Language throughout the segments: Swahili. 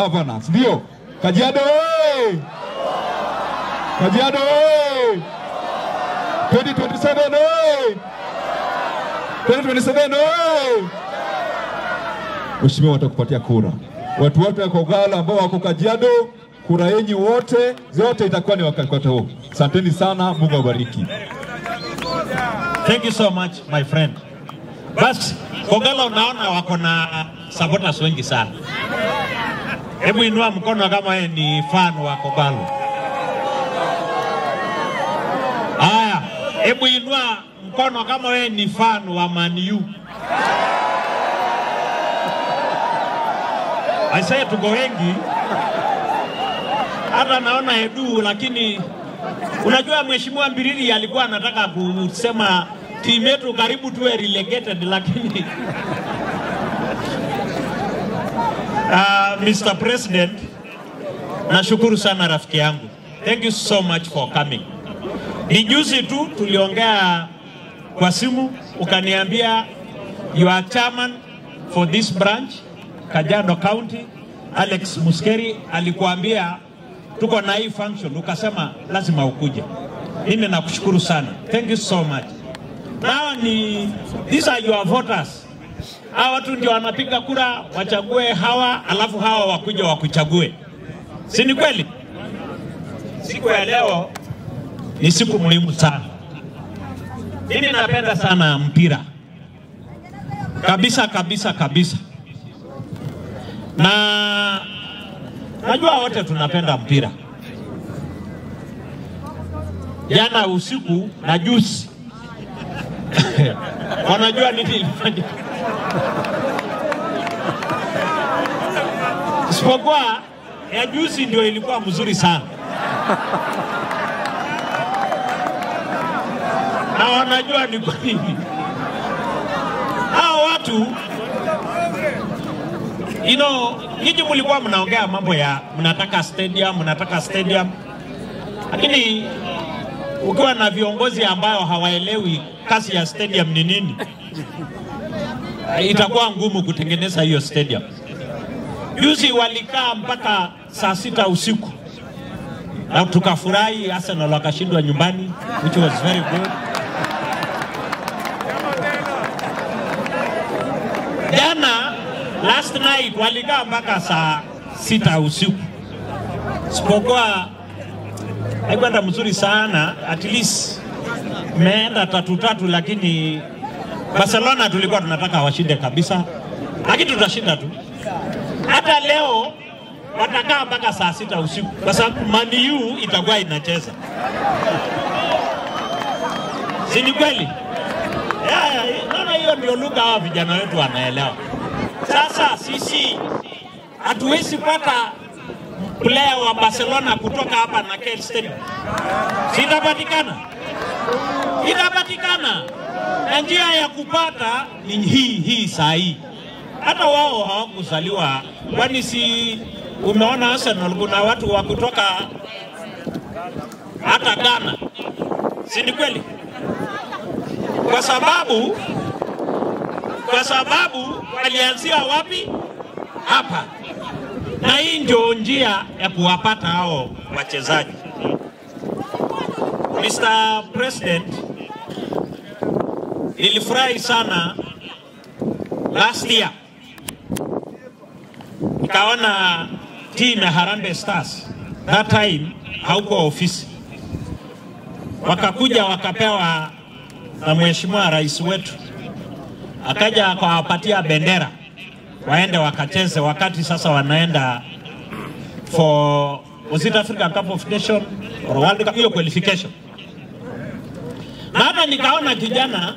Gavana, ndio. Kajiado oye! Kajiado oye! 2027 oye! 2027 oye! Mheshimiwa, watakupatia kura. Watu wote wa Kogalo ambao wako Kajiado, kura yenyu wote zote itakuwa ni wakati huo. Asanteni sana, Mungu awabariki. Thank you so much my friend. Bas, Kogalo naona wako na supporters wengi sana. Hebu inua mkono kama wewe ni fan wa Kogalo. Haya, hebu inua mkono kama wewe ni fan wa Man U. I say tuko wengi. Hata naona Edu, lakini unajua Mheshimiwa Mbiriri alikuwa anataka kusema timu yetu karibu tuwe relegated, lakini Mr. President, nashukuru sana rafiki yangu. Thank you so much for coming. Ni juzi tu tuliongea kwa simu, ukaniambia you are chairman for this branch, Kajiado County. Alex Muskeri alikuambia tuko na hii function, ukasema lazima ukuje. Mimi nakushukuru sana. Thank you so much. Now ni these are your voters. Hawa watu ndio wanapiga kura, wachague hawa, alafu hawa wakuja wakuchague. Si ni kweli? Siku ya leo ni siku muhimu sana. Mimi napenda sana mpira. Kabisa kabisa kabisa. Na najua wote tunapenda mpira. Jana usiku na juzi wanajua nini ilifanyika. Isipokuwa ya juzi ndio ilikuwa mzuri sana. Na wanajua ni kwa nini. Hao watu, you know, nyinyi mlikuwa mnaongea mambo ya mnataka stadium, mnataka stadium. Lakini ukiwa na viongozi ambao hawaelewi kazi ya stadium ni nini, itakuwa ngumu kutengeneza hiyo stadium. Juzi walikaa mpaka saa 6 usiku. Na tukafurahi, Arsenal wakashindwa nyumbani, which was very good. Jana, last night walikaa mpaka saa 6 usiku. Sipokuwa haikuenda mzuri sana, at least meenda 3-3, lakini Barcelona tulikuwa tunataka washinde kabisa, lakini tutashinda tu. Hata leo watakaa mpaka saa 6 usiku kwa sababu Man U itakuwa inacheza. Si ni kweli? Naona hiyo ndio lugha hawa vijana wetu wanaelewa. Sasa sisi hatuwezi pata player wa Barcelona kutoka hapa na Kel Stadium. Sitapatikana. Itapatikana. Na njia ya kupata ni hii saa hii. Hata wao hawakuzaliwa, kwani si umeona Arsenal kuna watu wa kutoka hata Ghana. Si ni kweli? Kwa sababu walianzia wapi? Hapa. Na hii ndio njia ya kuwapata hao wachezaji. Mr. President, nilifurahi sana last year. Nikaona team ya Harambee Stars. That time hauko ofisi. Wakakuja wakapewa na Mheshimiwa Rais wetu. Akaja akawapatia bendera waende wakacheze, wakati sasa wanaenda for was it African Cup of Nation or World Cup, hiyo qualification. Na hata nikaona kijana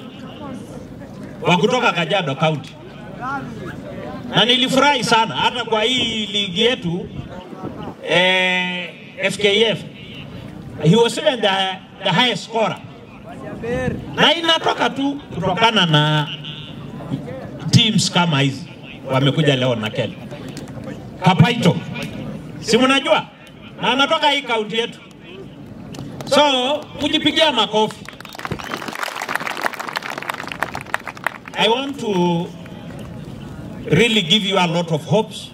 wa kutoka Kajiado County. Na nilifurahi sana hata kwa hii ligi yetu FKF. He was even the highest scorer. Na inatoka tu kutokana na teams kama hizi wamekuja leo na Kel. Kapaito. Si mnajua? Na anatoka hii kaunti yetu. So, kujipigia makofi. I want to really give you a lot of hopes.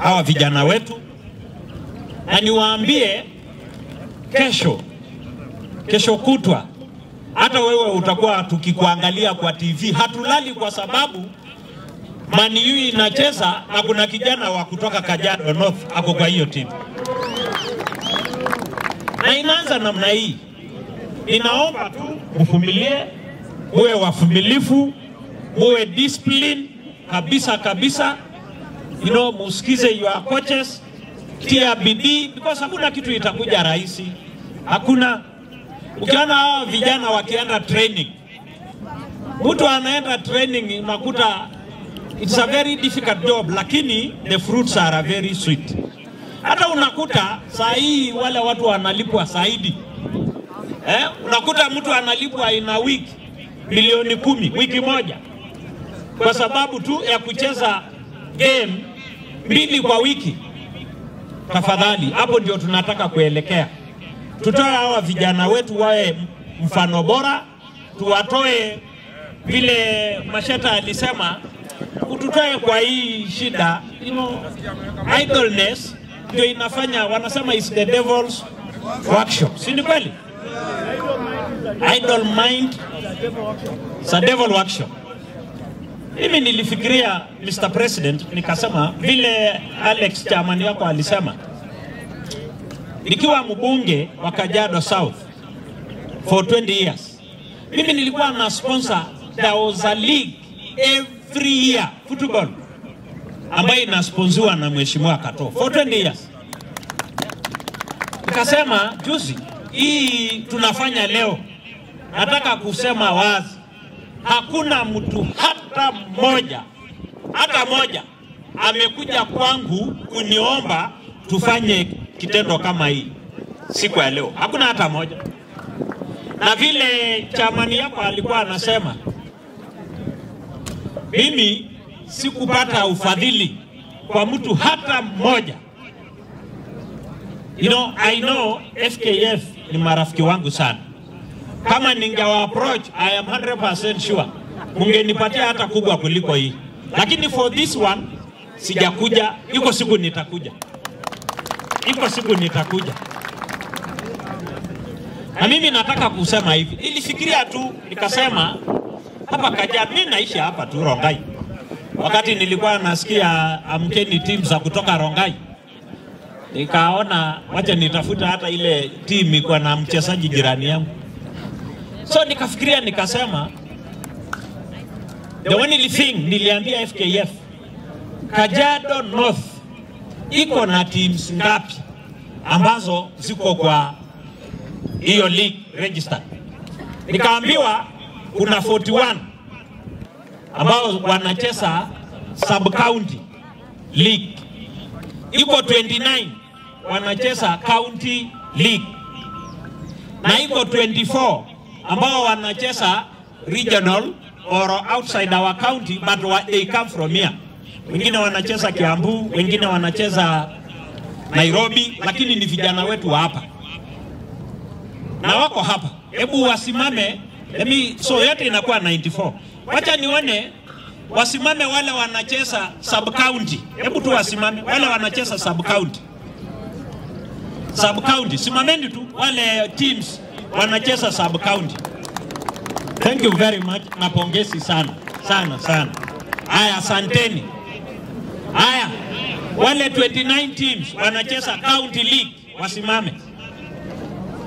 hawa vijana wetu, na niwaambie kesho, kesho kutwa, hata wewe utakuwa tukikuangalia kwa TV. Hatulali kwa sababu Man U inacheza na kuna kijana wa kutoka Kajiado North ako kwa hiyo timu. Na inaanza namna hii. Ninaomba tu mvumilie, muwe wavumilifu, muwe discipline kabisa kabisa. You know, musikize your coaches, tia bidii, because hakuna kitu itakuja rahisi. Hakuna. Ukiona hawa vijana wakienda training, mtu anaenda training unakuta it's a very difficult job, lakini the fruits are very sweet. Hata unakuta saa hii wale watu wanalipwa zaidi. Unakuta mtu analipwa in a week milioni 10 wiki moja, kwa sababu tu ya kucheza game 2 kwa wiki. Tafadhali, hapo ndio tunataka kuelekea. Tutoe hawa vijana wetu wawe mfano bora, tuwatoe vile Masheta alisema, ututoe kwa hii shida. You know, idleness ndio inafanya, wanasema is the devil's workshop. Si ni kweli? Idle mind is a devil workshop. Mimi nilifikiria Mr. President, nikasema vile Alex chairman wako alisema, nikiwa mbunge wa Kajiado South for 20 years, mimi nilikuwa na sponsor, there was a league every year football ambayo inasponsiwa na Mheshimiwa Kato for 20 years. Nikasema juzi hii tunafanya leo, nataka kusema wazi, hakuna mtu hata mmoja, hata moja amekuja kwangu kuniomba tufanye kitendo kama hii siku ya leo. Hakuna hata moja. Na vile chamani yako alikuwa anasema, mimi sikupata ufadhili kwa mtu hata mmoja. You know, I know FKF ni marafiki wangu sana. Kama ningewa approach, I am 100% sure mungenipatia hata kubwa kuliko hii. Lakini for this one sijakuja, iko siku nitakuja. Iko siku nitakuja. Na mimi nataka kusema hivi, nilifikiria tu nikasema hapa Kajiado, mimi naishi hapa tu Rongai. Wakati nilikuwa nasikia amkeni team za kutoka Rongai, nikaona wacha nitafuta hata ile team iko na mchezaji jirani yangu. So nikafikiria nikasema, the only thing niliambia FKF, Kajiado North iko na teams ngapi ambazo ziko kwa hiyo league register? Nikaambiwa kuna 41 ambao wanacheza sub county league, iko 29 wanacheza county league, na iko 24 ambao wanacheza regional or outside our county, but they come from here. Wengine wanacheza Kiambu, wengine wanacheza Nairobi, lakini ni vijana wetu hapa na wako hapa. Hebu wasimame. So yote inakuwa 94. Wacha nione wasimame wale wanacheza sub county. Hebu tu wasimame wale wanacheza sub county. Sub county, simameni tu wale teams wanacheza sub county. Thank you very much, na pongezi sana sana sana. Haya, asanteni. Haya, wale 29 teams wanacheza county league wasimame.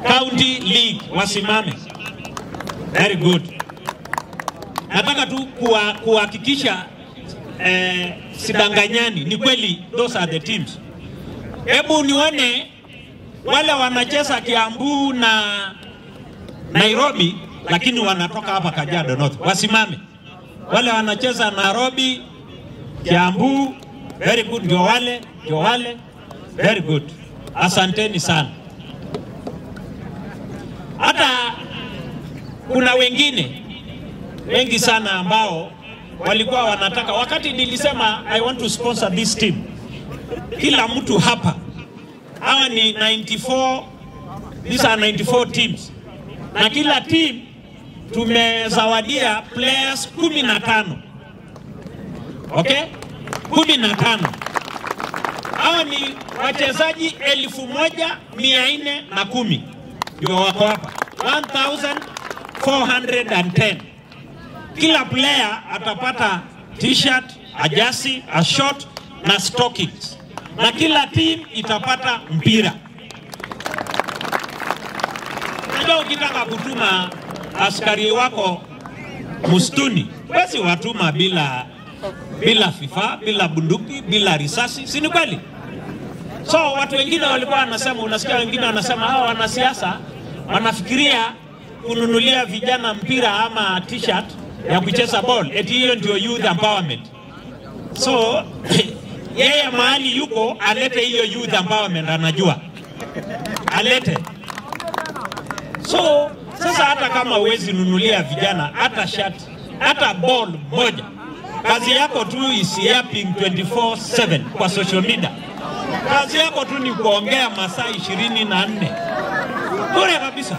County league wasimame. Very good. Nataka tu kuhakikisha sidanganyani, ni kweli those are the teams. Hebu nione wale wanacheza Kiambu na Nairobi lakini wanatoka hapa Kajiado North, wasimame. Wale wanacheza Nairobi, Kiambu, very good, ndio wale, ndio wale. Very good. Asanteni sana. Hata kuna wengine wengi sana ambao walikuwa wanataka, wakati nilisema I want to sponsor this team, kila mtu hapa, hawa ni 94, these are 94 teams, na kila team tumezawadia players 15. Okay? 15. Hao ni wachezaji 1410 ndio wako hapa, 1410. Kila player atapata t-shirt, a jersey, a short na stockings, na kila team itapata mpira. Unajua ukitaka kutuma askari wako msituni, huwezi watuma bila vifaa, bila bunduki, bila risasi, si ni kweli? So watu wengine walikuwa wanasema, unasikia wengine wanasema hao wanasiasa wanafikiria kununulia vijana mpira ama t-shirt ya kucheza ball, eti hiyo ndio youth empowerment. So yeye mahali yuko alete hiyo youth empowerment, anajua alete. So sasa hata kama huwezi nunulia vijana hata shirt, hata ball moja, kazi yako tu is yapping 24/7 kwa social media. Kazi yako tu ni kuongea masaa 24. Bure kabisa.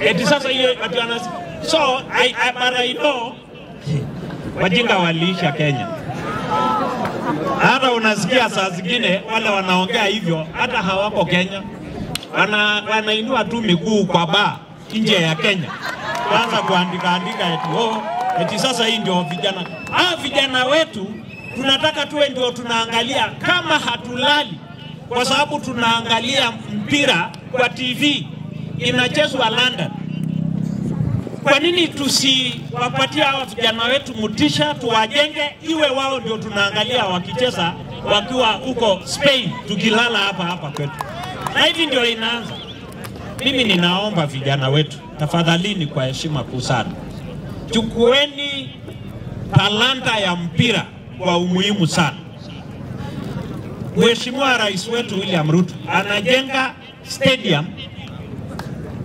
Eti sasa hiyo watu wana so I but I know wajinga waliisha Kenya. Hata unasikia saa zingine wale wanaongea hivyo hata hawako Kenya. Wanainua tu miguu kwa baa nje ya Kenya. Kwanza kuandika andika eti oh, eti sasa hii ndio vijana. Vijana wetu tunataka tuwe ndio tunaangalia kama hatulali, kwa sababu tunaangalia mpira kwa TV inachezwa London. Kwa nini tusiwapatie hawa vijana wetu motisha, tuwajenge iwe wao ndio tunaangalia wakicheza wakiwa huko Spain, tukilala hapa hapa kwetu? Na hivi ndio inaanza. Mimi ninaomba vijana wetu, tafadhalini, kwa heshima kuu sana, chukueni talanta ya mpira kwa umuhimu sana. Mheshimiwa Rais wetu William Ruto anajenga stadium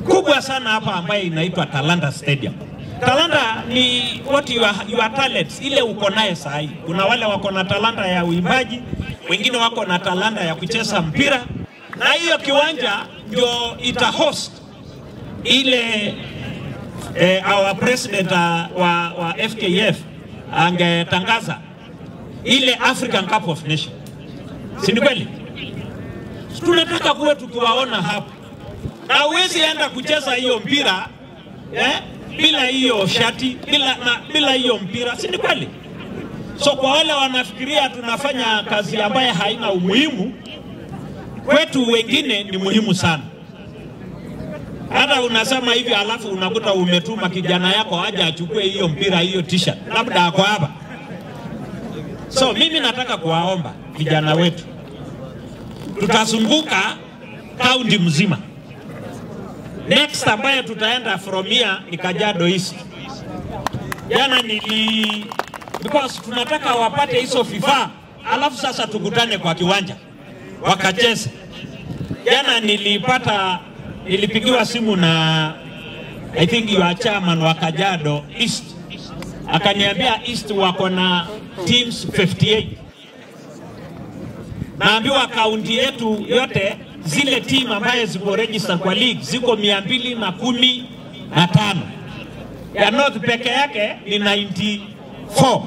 kubwa sana hapa ambayo inaitwa Talanta Stadium. Talanta ni what your talents, ile uko naye sahi. Kuna wale wako na talanta ya uimbaji, wengine wako na talanta ya kucheza mpira, na hiyo kiwanja ndio ita host ile our president wa FKF angetangaza ile African Cup of Nations. Si ni kweli? Tunataka kuwe tukiwaona hapa. Na huwezi enda kucheza hiyo mpira bila hiyo shati, bila hiyo mpira, si ni kweli? So kwa wale wanafikiria tunafanya kazi ambayo haina umuhimu, kwetu wengine ni muhimu sana. Hata unasema hivi alafu unakuta umetuma kijana yako aje achukue hiyo mpira, hiyo t-shirt, labda ako hapa. So mimi nataka kuwaomba vijana wetu, tutazunguka kaunti mzima. Next ambaye tutaenda from here ni Kajiado East. Jana because tunataka wapate hizo vifaa, alafu sasa tukutane kwa kiwanja wakacheze. Jana nilipigiwa simu na I think your chairman wa Kajiado East, akaniambia East wako na teams 58. Naambiwa kaunti yetu yote zile team ambaye ziko register kwa league ziko 215. Ya North peke yake ni 94.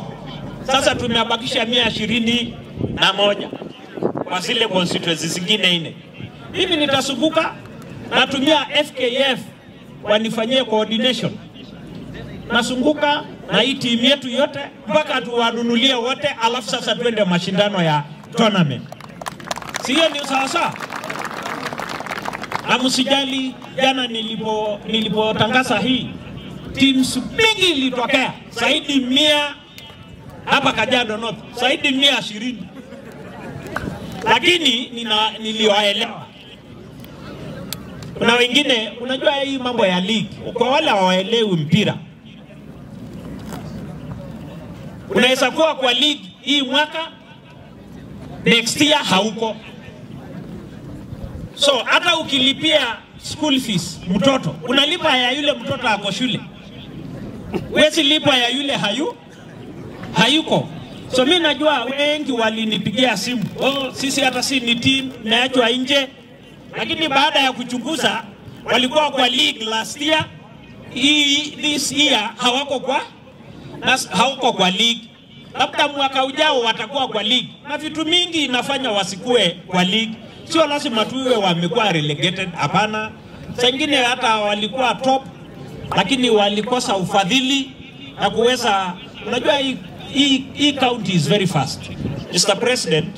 Sasa tumebakisha 121 kwa zile constituencies zingine 4. Mimi nitazunguka, natumia FKF wanifanyie coordination. Nasunguka na hii team yetu yote mpaka tuwanunulie wote, alafu sasa twende mashindano ya tournament. Sio ni sawa sawa? Na msijali, jana nilipotangaza hii teams mingi ilitokea, zaidi 100 hapa Kajiado North, zaidi 120. Lakini niliwaelewa. Kuna wengine, unajua hii mambo ya league, kwa wale hawaelewi mpira, unaweza kuwa kwa league hii mwaka, next year hauko. So hata ukilipia school fees mtoto, unalipa ya yule mtoto ako shule, huwezi lipa ya yule hayuko. So mimi najua wengi walinipigia simu, oh, sisi hata si ni team naachwa nje. Lakini baada ya kuchunguza, walikuwa kwa league last year, this year hawako kwa league. Labda mwaka ujao watakuwa kwa league. Na vitu mingi inafanya wasikue kwa league. Sio lazima tuwe wamekuwa relegated, hapana. Saa ingine hata walikuwa top, lakini walikosa ufadhili na kuweza. Unajua hii county is very fast. Mr. President,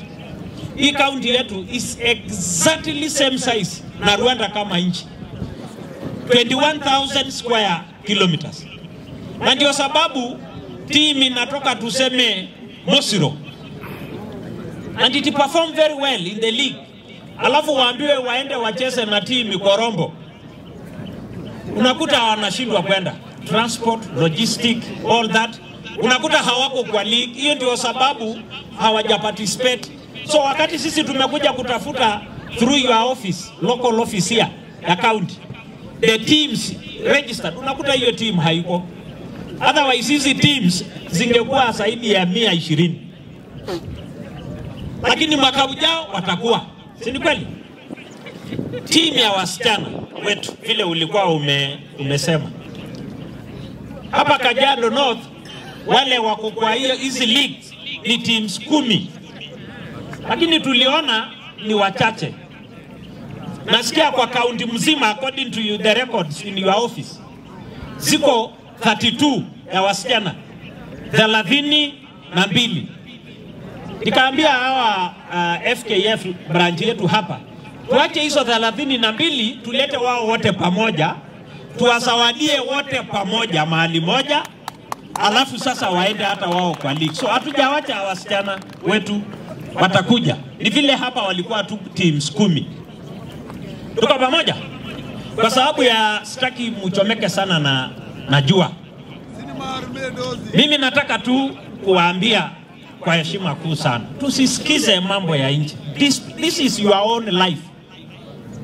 hii county yetu is exactly same size na Rwanda kama nchi. 21,000 square kilometers. Na ndio sababu team inatoka tuseme Mosiro, and it perform very well in the league. Alafu waambiwe waende wacheze na team Korombo, unakuta wanashindwa kwenda. Transport, logistic, all that. Unakuta hawako kwa league. Hiyo ndio sababu hawaja participate. So wakati sisi tumekuja kutafuta through your office, local office here, ya county, the teams registered, unakuta hiyo team haiko. Otherwise hizi teams zingekuwa zaidi ya 120. Lakini mwaka ujao watakuwa. Si ni kweli? Team ya wasichana wetu vile ulikuwa umesema. Hapa Kajiado North wale wako kwa hiyo hizi leagues ni teams 10. Lakini tuliona ni wachache. Nasikia kwa county mzima, according to you, the records in your office, ziko 32 ya wasichana, 32. Nikaambia hawa FKF branch yetu hapa, tuache hizo 32, tulete wao wote pamoja, tuwasawadie wote pamoja mahali moja, alafu sasa waende hata wao kwa league. So hatujawacha wasichana wetu, watakuja. Ni vile hapa walikuwa tu teams 10. Tuko pamoja? Kwa sababu ya sitaki mchomeke sana na jua. Mimi nataka tu kuwaambia kwa heshima kuu sana, tusisikize mambo ya nje. This is your own life.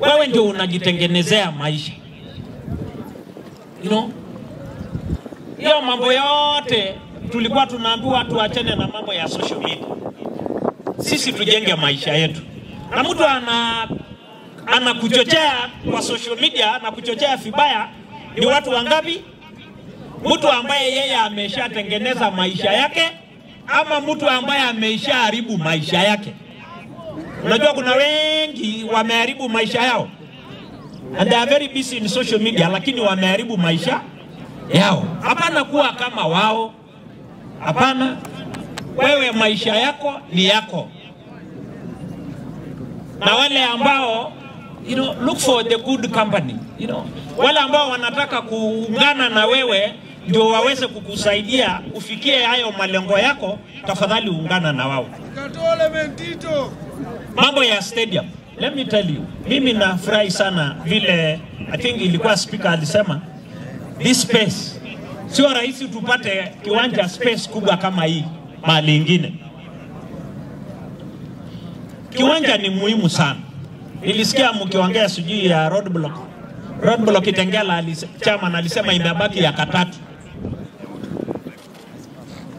Wewe ndio unajitengenezea maisha. You know? Hiyo mambo yote tulikuwa tunaambiwa tuachane na mambo ya social media. Sisi tujenge maisha yetu. Na mtu anakuchochea kwa social media na kuchochea vibaya ni watu wangapi? Mtu ambaye yeye ameshatengeneza maisha yake, ama mtu ambaye ameshaharibu maisha yake. Unajua kuna wengi wameharibu maisha yao. And they are very busy in social media, lakini wameharibu maisha yao. Hapana kuwa kama wao. Hapana. Wewe maisha yako ni yako. Na wale ambao, you know, look for the good company, you know. Wale ambao wanataka kuungana na wewe ndio waweze kukusaidia ufikie hayo malengo yako, tafadhali ungana na wao. Mambo ya stadium, let me tell you, mimi nafurahi sana vile I think ilikuwa speaker alisema this space. Sio rahisi tupate kiwanja space kubwa kama hii mahali ingine. Kiwanja ni muhimu sana. Nilisikia mkiongea sijui ya roadblock. Roadblock Kitengela chama alisema imebaki ya katatu.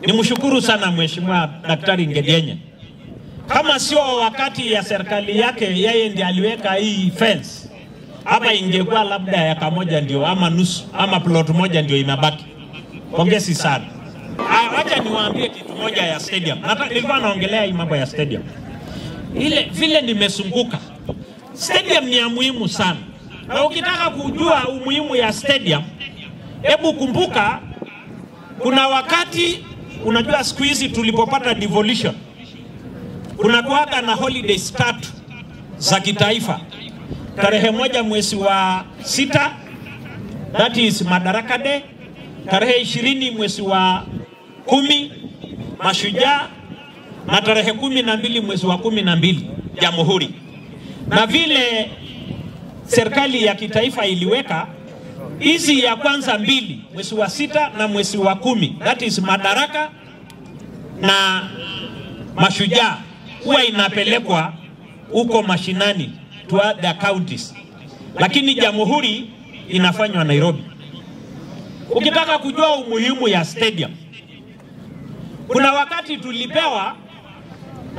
Nimshukuru sana Mheshimiwa Daktari Ngedienye. Kama sio wakati ya serikali yake yeye ndiye aliweka hii fence, hapa ingekuwa labda ya kamoja ndio ama nusu ama plot moja ndio imebaki. Pongezi sana. Acha niwaambie kitu moja ya stadium. Nilikuwa naongelea hii mambo ya stadium. Ile vile nimesunguka. Stadium ni ya muhimu sana. Na ukitaka kujua umuhimu ya stadium, hebu kumbuka kuna wakati, unajua siku hizi tulipopata devolution, kuna kuwaga na holidays 3 za kitaifa. Tarehe 1 mwezi wa 6, that is Madaraka Day. Tarehe 20 mwezi wa 10, Mashujaa, na tarehe 12 mwezi wa 12, Jamhuri. Na vile serikali ya kitaifa iliweka hizi ya kwanza 2, mwezi wa 6 na mwezi wa 10, that is Madaraka na Mashujaa, huwa inapelekwa huko mashinani to the counties, lakini Jamhuri inafanywa Nairobi. Ukitaka kujua umuhimu ya stadium, kuna wakati tulipewa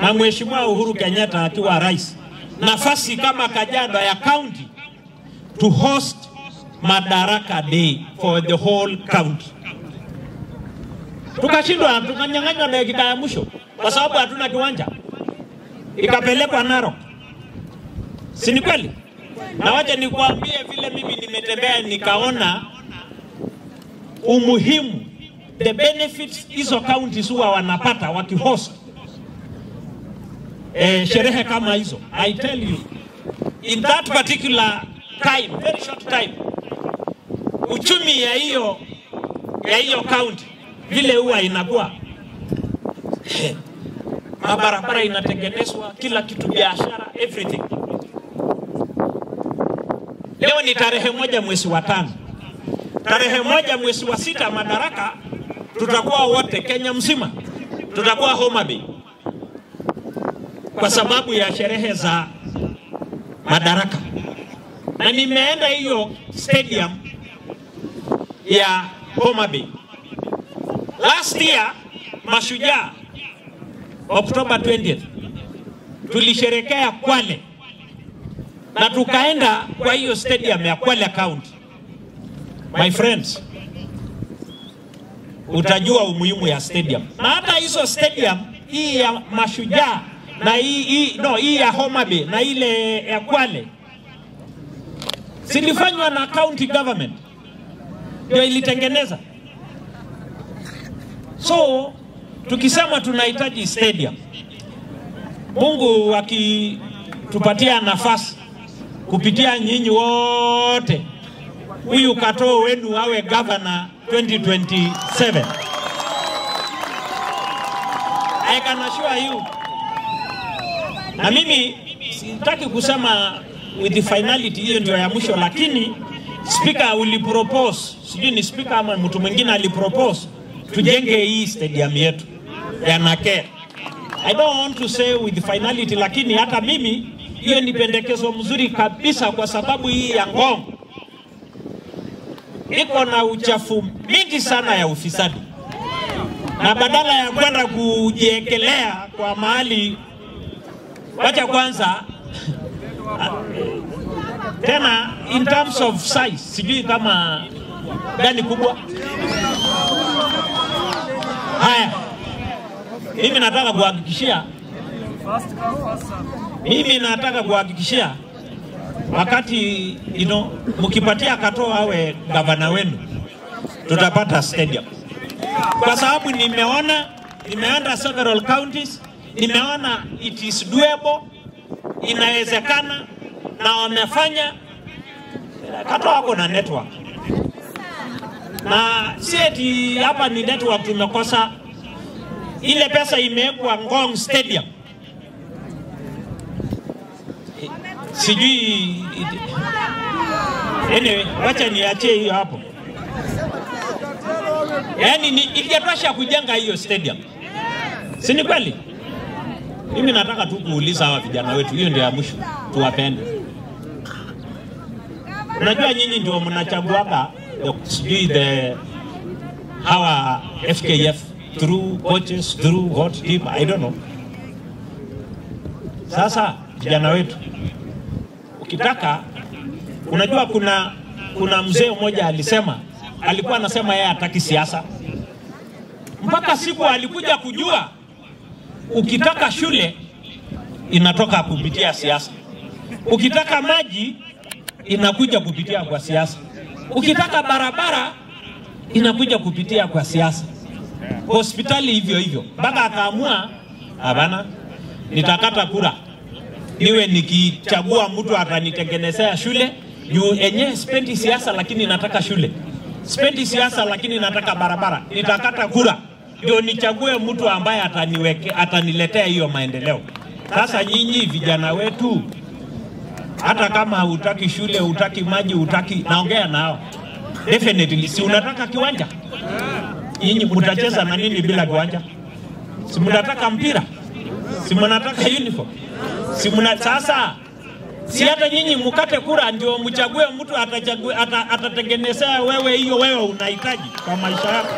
na Mheshimiwa Uhuru Kenyatta akiwa rais nafasi kama Kajiado ya county to host Madaraka Day for the whole county. Tukashindwa, tukanyang'anywa dakika ya mwisho kwa sababu hatuna kiwanja. Ikapelekwa Narok. Si ni kweli? Na wacha nikuambie vile mimi nimetembea nikaona umuhimu, the benefits hizo counties huwa wanapata wakihost sherehe kama hizo. I tell you, in that particular time, very short time, uchumi ya hiyo county vile huwa inakuwa, mabarabara inatengenezwa, kila kitu, biashara, everything. Leo ni tarehe 1 mwezi wa 5. Tarehe 1 mwezi wa 6 Madaraka, tutakuwa wote Kenya mzima, tutakuwa Homa Bay kwa sababu ya sherehe za Madaraka. Na nimeenda hiyo stadium ya Homa Bay last year, Mashujaa, October 20th, tulisherekea Kwale na tukaenda kwa hiyo stadium ya Kwale County. My friends, utajua umuhimu ya stadium. Na hata hizo stadium hii ya Mashujaa na hii ya Homa Bay na ile ya Kwale zilifanywa na county government, ndio ilitengeneza. So tukisema tunahitaji stadium, Mungu akitupatia nafasi kupitia nyinyi wote, huyu Katoo wenu awe governor 2027. I can assure you. Na mimi sitaki kusema with the finality, hiyo ndio ya mwisho, lakini speaker ulipropose, sijui ni speaker ama mtu mwingine alipropose tujenge hii stadium yetu ya Nakere. I don't want to say with the finality, lakini hata mimi hiyo ni pendekezo mzuri kabisa, kwa sababu hii ya Ngong iko na uchafu mingi sana ya ufisadi. Na badala ya kwenda kujiekelea kwa mahali, wacha kwanza tena in terms of size, sijui kama gani kubwa. Haya, mimi nataka kuhakikishia, wakati mkipatia Katoo awe gavana wenu, tutapata stadium. Kwa sababu nimeenda several counties, nimeona it is doable, inawezekana, na wamefanya. Katoo wako na network. Na si eti hapa ni network tumekosa. Ile pesa imewekwa Ngong Stadium. Sijui, anyway, wacha niachie hiyo hapo. Yaani ni ilitosha kujenga hiyo stadium. Si ni kweli? Mimi nataka tu kuuliza hawa vijana wetu, hiyo ndio ya mwisho, tuwapende. Unajua nyinyi ndio mnachaguaga sijui the hawa FKF through coaches, through what team, I don't know. Sasa vijana wetu, ukitaka, unajua kuna mzee mmoja alisema, alikuwa anasema yeye hataki siasa. Mpaka siku alikuja kujua ukitaka shule inatoka kupitia siasa. Ukitaka maji inakuja kupitia kwa siasa. Ukitaka barabara inakuja kupitia kwa siasa. Hospitali hivyo hivyo. Mpaka akaamua, hapana, nitakata kura. Niwe nikichagua mtu atanitengenezea shule, juu enyewe sipendi siasa lakini nataka shule. Sipendi siasa lakini nataka barabara. Nitakata kura ndio nichague mtu ambaye ataniletea hiyo maendeleo. Sasa nyinyi vijana wetu, hata kama hutaki shule, hutaki maji, hutaki, naongea nao. Definitely, si unataka kiwanja? Nyinyi mtacheza na nini bila kiwanja? Si mnataka mpira? Si mnataka uniform? Si mna, sasa si hata nyinyi mkate kura ndio mchague mtu atatengenezea wewe hiyo wewe unahitaji kwa maisha yako.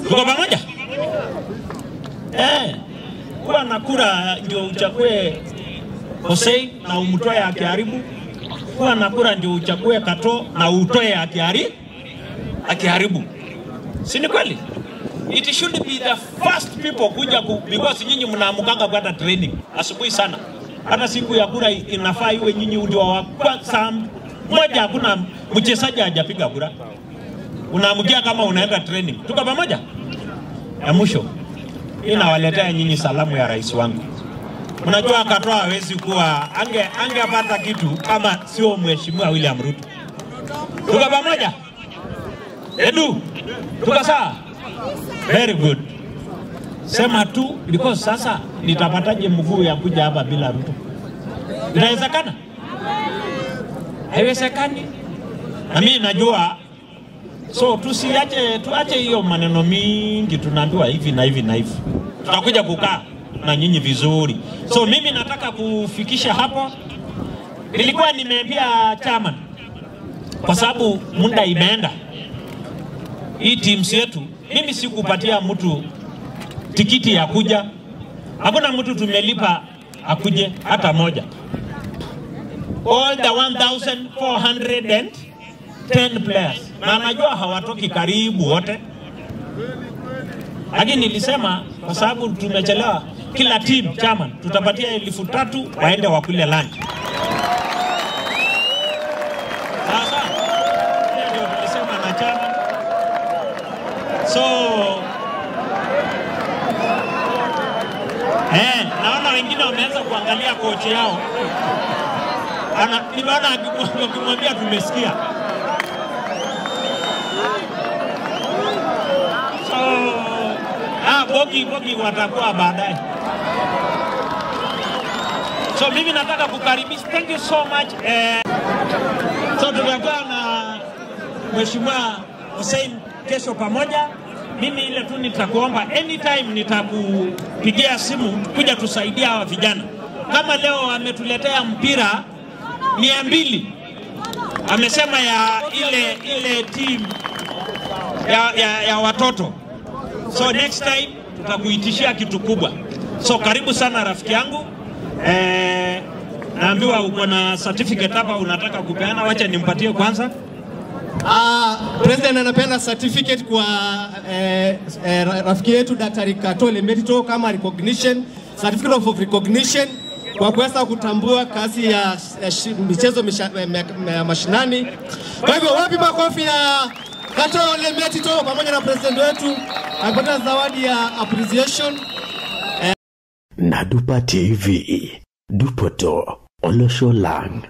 Tuko pamoja? Kuwa na kura ndio uchague Hossein na umtoe akiharibu. Kuwa na kura ndio uchague Katoo na utoe akiharibu. akiharibu. Si ni kweli? It should be the first people kuja because nyinyi mnaamkanga kwenda training asubuhi sana. Hata siku ya kura inafaa iwe nyinyi ndio wa kwanza. Moja, hakuna mchezaji hajapiga kura. Unaamkia kama unaenda training. Tuko pamoja? Ya mwisho, inawaletea nyinyi salamu ya rais wangu. Unajua Katoo hawezi kuwa angepata kitu kama sio Mheshimiwa William Ruto. Tuko pamoja? Edu, tuko sawa? Very good. Sema tu because sasa nitapataje mguu ya kuja hapa bila Ruto? Inawezekana? Haiwezekani. Na mimi najua. So tusiache, tuache hiyo maneno mingi tunaambiwa hivi na hivi na hivi. Tutakuja kukaa na nyinyi vizuri. So mimi nataka kufikisha hapo. Nilikuwa nimeambia chairman, kwa sababu muda imeenda. Hii teams yetu, mimi sikupatia mtu tikiti ya kuja. Hakuna mtu tumelipa akuje hata moja. All the 1410 players. Na najua hawatoki karibu wote. Lakini nilisema kwa sababu tumechelewa, kila team chairman tutapatia 3,000 waende wakule lunch. Sasa ndio tulisema na chairman. So naona wengine wameanza kuangalia coach yao. Nimeona akimwambia tumesikia. So bogi watakuwa baadaye. So mimi nataka kukaribisha. Thank you so much. So tutakuwa na Mheshimiwa Hussein kesho pamoja. Mimi ile tu nitakuomba anytime nitakupigia simu kuja tusaidia hawa vijana. Kama leo ametuletea mpira 200. Amesema ya ile team ya watoto. So next time tutakuitishia kitu kubwa. So karibu sana rafiki yangu. Naambiwa uko na certificate hapa unataka kupeana, wacha nimpatie kwanza. President anapeana certificate kwa rafiki yetu Daktari Katoo Lemetito kama recognition, certificate of recognition kwa kuweza kutambua kazi ya michezo mashinani. Kwa hivyo wapi makofi ya Katoo Lemetito pamoja na president wetu akipata zawadi ya appreciation. Nadupa TV, Dupoto, Olosho Lang.